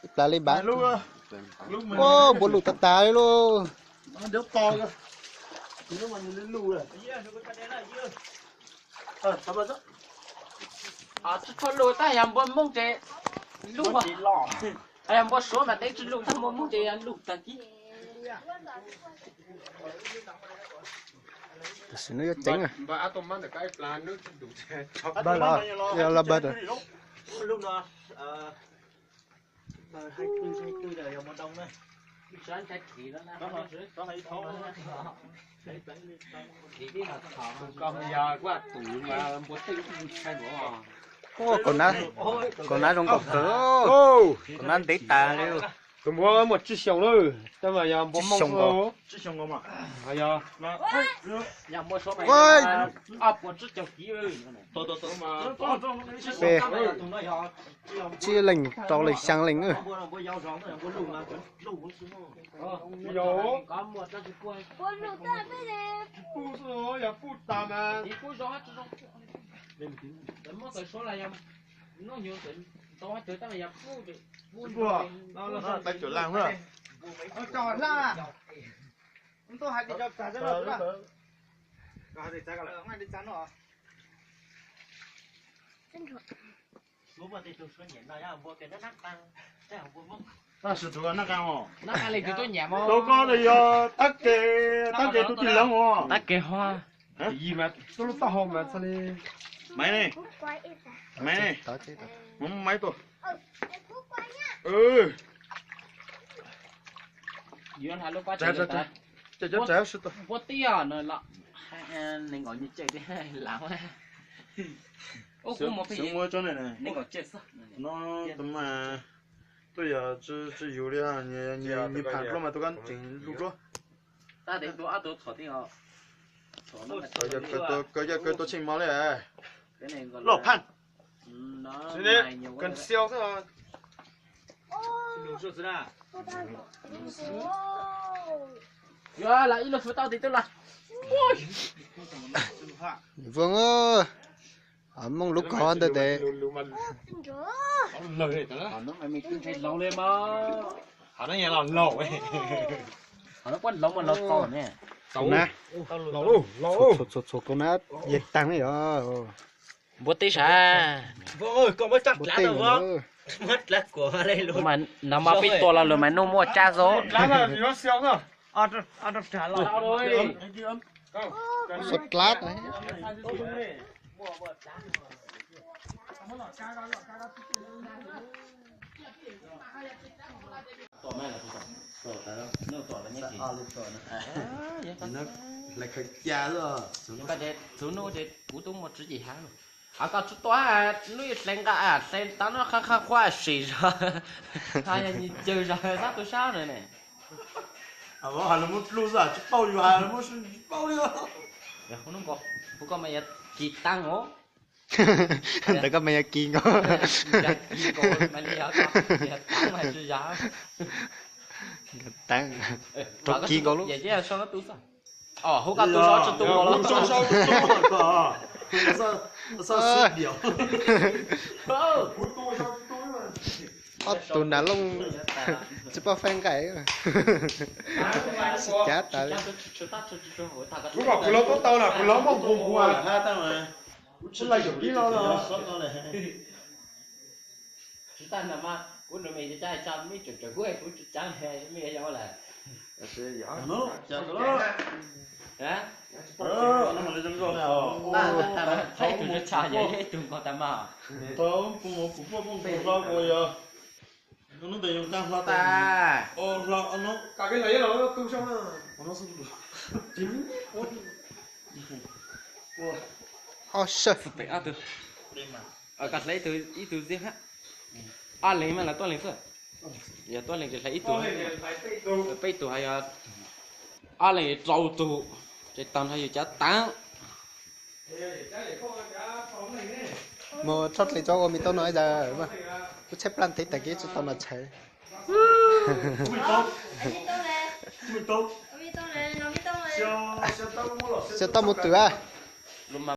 Ib plag li bab. Npua lug tag tag li lauj. Txhob lug tab yog npua Hmoob ces lug, yog npua Suav mas teb tsis lug, yog npua Hmoob ces lug tag kis. Tam sim no yuav ceev na. Npawg los, yog los npawg. Kaum nab zoo nkauj kawg, kaum nab ntev tas li. Tus npua muaj tsib xyoos lawm, tab mas yog npua Hmoob. Tsib leeg rau leeg xyaa leeg. Tab sis tus nab qaa, tus ko yog tab kev, tab kev tus tij leej os. Tab kev hua. Yim mas tuaj lub taub hau mas txhaj li. Maiv ne, maiv ne, muab maiv tuaj. Xyov muab tsob ne, no tus mas tuaj yog tsis yus li, nyias pham dluab mas tus kab tseem lug dluab. Kawg yog kawg tua tsheej mos li. Loj phaj. Yuav los ib lub fwv tau tis tub los. Voos, Hmoob lub kog ntawd tes. Hov no puab laus mas laus tau ne. Txhua txhua kaus nab yeej taag li os. Npua teb sav. Npua teb mas no mas peb tua los lawm mas nuj muaj tsab xwb. Xov dlab. Txug nuj ces kuv tub muaj tswv yim hab. Koj tsis tua, nub hle nqa hle tav no qha qha qhuav sim zog, yog nyias cawg zog sab tu sab na ne. Lawv muab dlub xwb tsis paub yus hais, lawv muab tsis paub li. Kuv koj mas yog kis taab os. Ntawd koj mas yog kis nkaus. Taab, rau kis nkaus lub. Hu koj tu zog tsis tu los. Ob tug nas looj tsis paub faib nqaij, sib cav tas li. Kuv kom kuv lov tau tau na, kuv lov muaj nqus nqus. Kuv tsis laj yam kib lov los. Tsis tas na mas kuv nus me cab cab me tseem tseem kuv kuv tsis cab me yog lawm. Thaib tus tsa yog ib tug nkaus tas mas. Kuv muab kuv poj poj nqus hlo kuv yog. Nub ntev yus nqaa hlo tas. Hlo no. Ob sawb. Koj hle ib tug ib tug xwb. Ob leeg mas lawv tuaj leeg xwb. Yog tuaj leeg ces hle ib tug. Peb tug hos yog ob leeg rau tug. Ces tag nrho yus cav taab. Mus tshaj dlees tso ua me tub no ib zaug. Kuv tshaib plab ntev tag kis tsis tau noj tshais. Xyaw tau mus twm a.